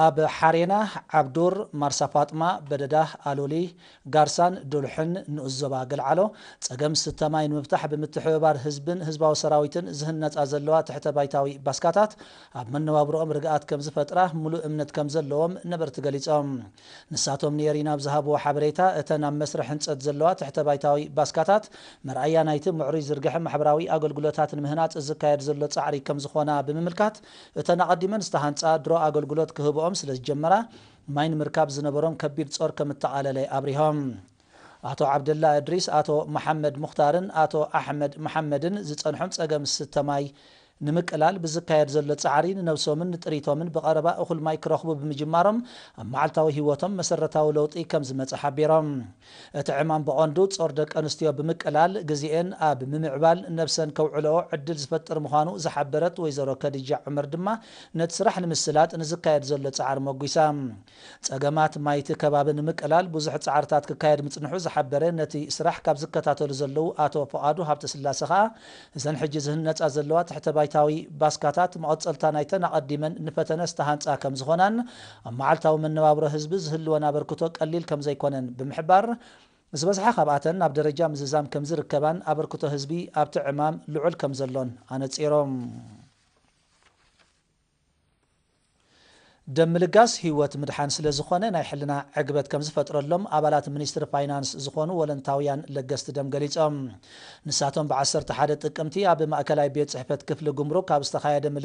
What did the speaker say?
ኣብ ሓሬና፣ ዓብዱር፣ ማርሳ ፋጥማ፣ በደዳ፣ ኣሎሊ፣ ጋርሳን ዱልሕን ንኡስ ዞባ ገልዓሎ ጸገም ስተ ማይ ንምፍታሕ ብምትሕብባር ህዝብን ህዝባዊ ሰራዊትን ዝህነጻ ዘለዋ ትሕተ ባይታዊ ባስካታት ኣብ መነባብሮኦም ርግኣት ከም ዝፈጥራ ምሉእ እምነት ከም ዘለዎም ነበርቲ ገሊጾም። ንሳቶም ንኤሪና ኣብ ዝሃብዎ ሓበሬታ፣ እተን ኣብ መስርሕ ህንጸት ዘለዋ ትሕተ ባይታዊ ባስካታት መርኣያ ናይቲ ምዕሩይ ዝርግሐ ማሕበራዊ ኣገልግሎታት ንምህናጽ ዝካየድ ዘሎ ጻዕሪ ከም ዝኾና ብምምልካት፣ እተን ኣቐዲመን ዝተሃንጻ ድሮ ኣገልግሎት ክህብኦም ስለ ዝጀመራ፣ ማይ ንምርካብ ዝነበሮም ከቢድ ጾር ከም እተቓለለ ኣብሪሆም። ኣቶ ዓብደላ እድሪስ፣ ኣቶ መሓመድ ሙኽታርን ኣቶ ኣሕመድ መሓመድን ዝጸንሖም ጸገም ስተ ማይ ንምቅላል ብዝካየድ ዘሎ ጻዕሪ፣ ንነብሶምን ንጥሪቶምን ብቐረባ እኹል ማይ ክረኽቡ ብምጅማሮም፣ ኣብ መዓልታዊ ህይወቶም መሰረታዊ ለውጢ ከም ዝመጸ ሓቢሮም። እቲ ዕማም ብቐንዱ ጾር ደቂ ኣንስትዮ ብምቅላል፣ ግዜኤን ኣብ ምምዕባል ነብሰን ከውዕልኦ ዕድል ዝፈጥር ምዃኑ ዝሓበረት ወይዘሮ ከዲጃ ዑመር ድማ፣ ነቲ ስራሕ ንምስላጥ ንዝካየድ ዘሎ ጻዕሪ መጒሳ። ጸገማት ማይቲ ከባቢ ንምቅላል ብዙሕ ጻዕርታት ክካየድ ምጽንሑ ዝሓበረ ነቲ ስራሕ ካብ ዝከታተሉ ዘለዉ ኣቶ ፍቓዱ ሃብተስላሰ ከኣ፣ እዘን ሕጂ ዝህነጻ ዘለዋ ትሕተ ባይታዊ ባስካታት መቐጸልታ ናይተን ኣቐዲመን ንፈተነ ዝተሃንጻ ከም ዝኾናን፣ ኣብ መዓልታዊ መነባብሮ ህዝቢ ዝህልወን ኣበርክቶ ቀሊል ከም ዘይኮነን ብምሕባር፣ ዝበዝሓ ካብኣተን ናብ ደረጃ ምዝዛም ከም ዝርከባን ኣበርክቶ ህዝቢ ኣብቲ ዕማም ልዑል ከም ዘሎን ኣነጺሮም። ደም ምልጋስ ህይወት ምድሓን ስለ ዝኾነ፣ ናይ ሕልና ዕግበት ከም ዝፈጥረሎም ኣባላት ሚኒስትሪ ፋይናንስ ዝኾኑ ወለንታውያን ለገስቲ ደም ገሊጾም። ንሳቶም ብ ዓሰርተ ሓደ ጥቅምቲ ኣብ ማእከላይ ቤት ጽሕፈት ክፍሊ ጉምሩክ ኣብ ዝተኻየደ ምልጋስ